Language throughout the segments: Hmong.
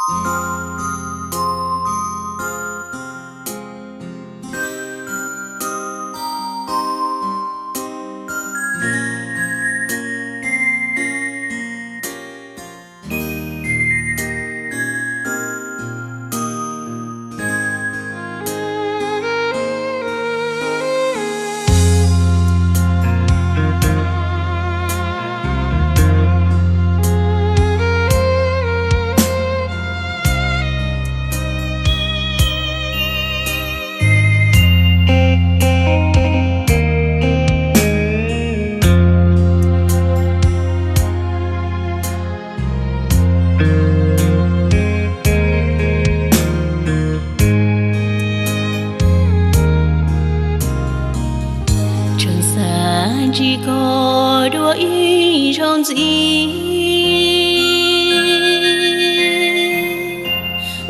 Tseem xav ntsib koj dua ib zaug ntxiv,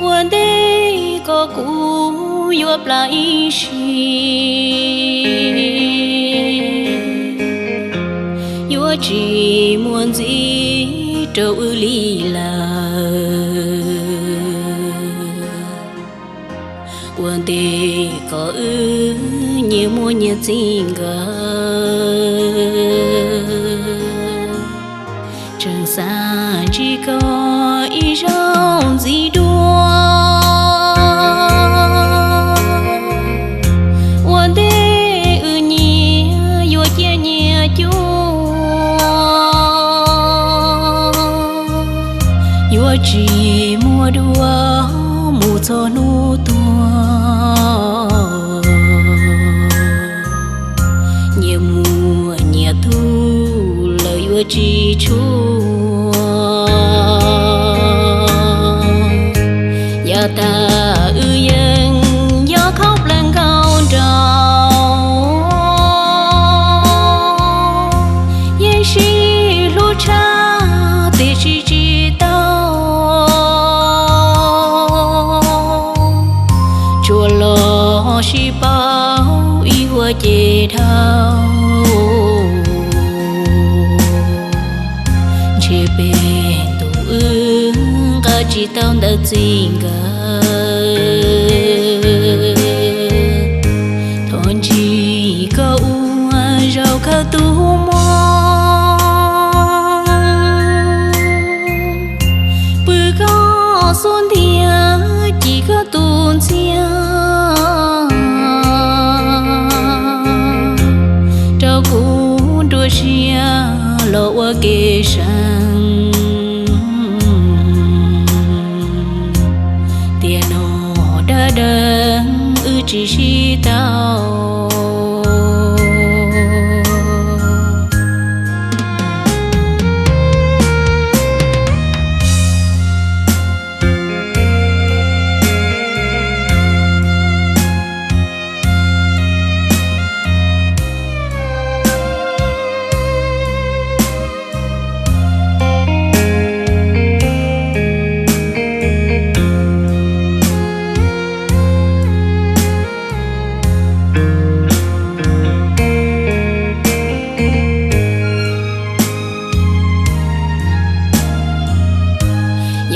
ua ntej koj kuv yuav plam ib sim, yuav tsis muaj ntxiv rau wb li lawm. Ua ntej koj wb nyias muaj nyias txij nkawm, tseem xav ntsib koj ib zaug ntxiv dua, ua ntej wb nyias yuav ciaj nyias cuag, yuav tsis muaj dua mus txog hnub tuag. Nyias muaj nyias tug lawm yuav tsis tshua, yav tag wb yeej nco khaub plaws nkauj nraug, yeej sib hlub tshaj tiam sis tsis tau, tsuas los sib paub ib vuag ces dhau. Ntshe peb tus wb nqa tsis tau ntawm txij nkawm. Thov ntsib koj ua zaum kawg tus muag, pw koj xub ntiag ci koj tus ntxiag, rau kuv nruab siab los ua kev seev. Tiam no dab deev wb tsis sib tau.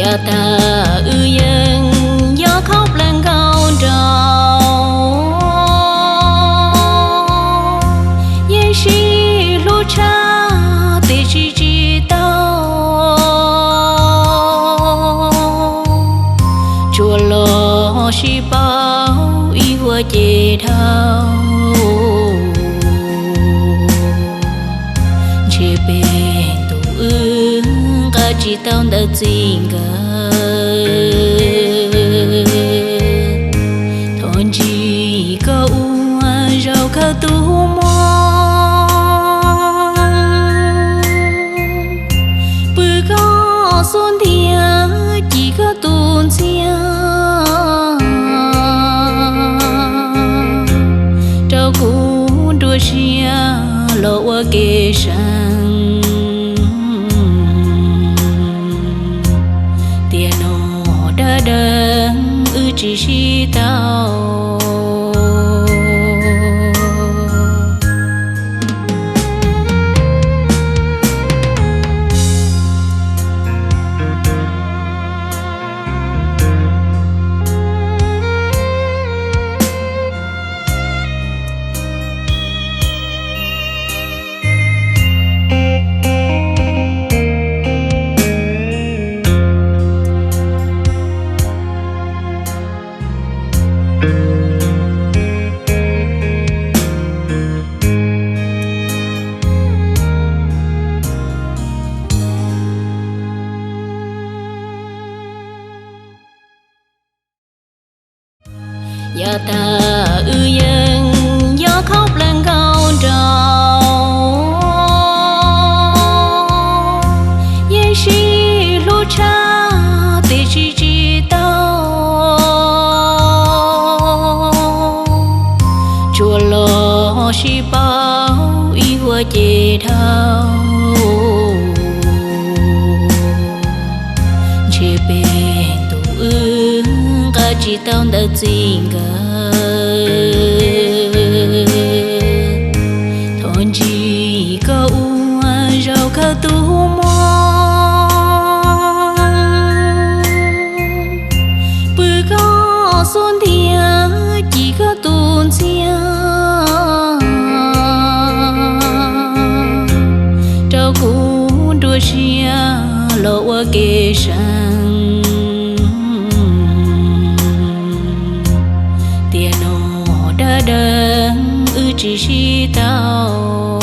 Yav tag wb yeej nco khaub plaws nkauj nraug, yeej sib hlub tshaj tiam sis tsis tau, tsuas los sib paub ib vuag ces dhau. Ntshe peb tus wb nqa tsis tau ntawm txij nkawm. Thov ntsib koj ua zaum kawg tus muag, pw koj xub ntiag ci koj tus ntxiag, rau kuv nruab siab los ua kev seev. Tiam no dab deev wb tsis sib tau. Yav tas wb yeej yog khaub plawv nkauj nraug, yeej sib hlub tshaj tiam sis tsis tau, tsuas los sib paub ib vuag ces dhau. Ntshe peb tus wb nqa tsis tau ntawv txij nkawm. Thov ntsib koj ua zaum kawg tus muam, pw koj xub ntiag ci koj tus ntxhiab, rau kuv nruab siab los ua kev seev. Tiam no dab deev wb tsis sib tau.